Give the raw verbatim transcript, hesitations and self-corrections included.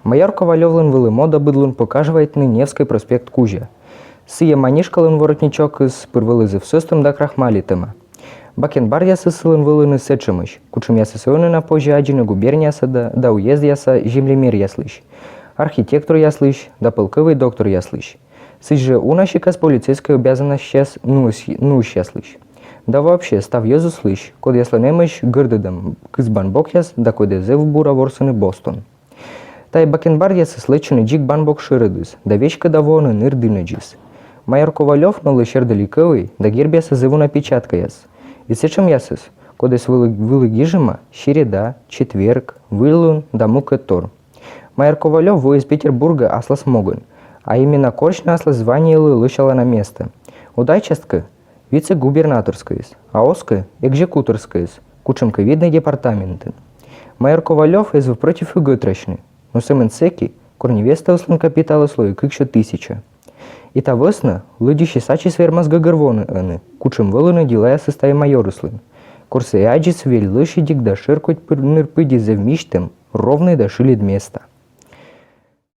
Майор Ковалёвлӧн вӧлі мода быд лун покаживайтны Невскӧй проспект кузя. Сійӧ манишкалӧн воротничокыс пыр вӧлі зэв сӧстӧм да крахмалитӧма. Бакенбардъясыс сылӧн вӧліны сэтшӧмӧсь, кутшӧмъясӧс ӧні на позьӧ аддзыны губернияса да, да уездъяса землемеръяслысь, архитекторъяслысь да полкӧвӧй докторъяслысь. Сідзжӧ уна сикас полицейскӧй обязанностяс нуыс-, нуысьяслысь. Да вообще, став йӧзыслысь, кодъяслӧн эмӧсь гӧрдӧдӧм кыз банбокъяс да кодъяс зэв бура ворсӧны Бостон. Тайӧ бакенбардъясыс лэччӧны дзик банбок шӧрӧдыс да веськыда воӧны ныр дінӧдзыс. Майор Ковалёв новлӧ сердӧликӧвӧй да гербъяса зэв уна печаткаяс. И сэтшӧмъясыс, кодъяс вӧлі, вӧлі гижӧма середа, четверг, выльлун да мукӧдтор. Майор Ковалёв воис Петербургӧ аслас могӧн, а именно корсьны аслас званиелы лӧсялана места. Удайтчас кӧ, вице-губернаторскӧйыс, а оз кӧ, экзекуторскӧйыс, кутшӧмкӧ виднӧй департаментын. Майор Ковалёв эз вӧв против и гӧтрасьны, но сӧмын сэки, кор невестаыслӧн капиталыс лои кыксё тысяча. И та вӧсна лыддьысьыс ачыс вермас гӧгӧрвоны ӧні, кутшӧм вӧліны делаясыс тайӧ майорыслӧн, кор сійӧ аддзис вель лӧсьыдик да шӧркодь пыр-, ныр пыдди зэв мисьтӧм, ровнӧй да шыльыд места.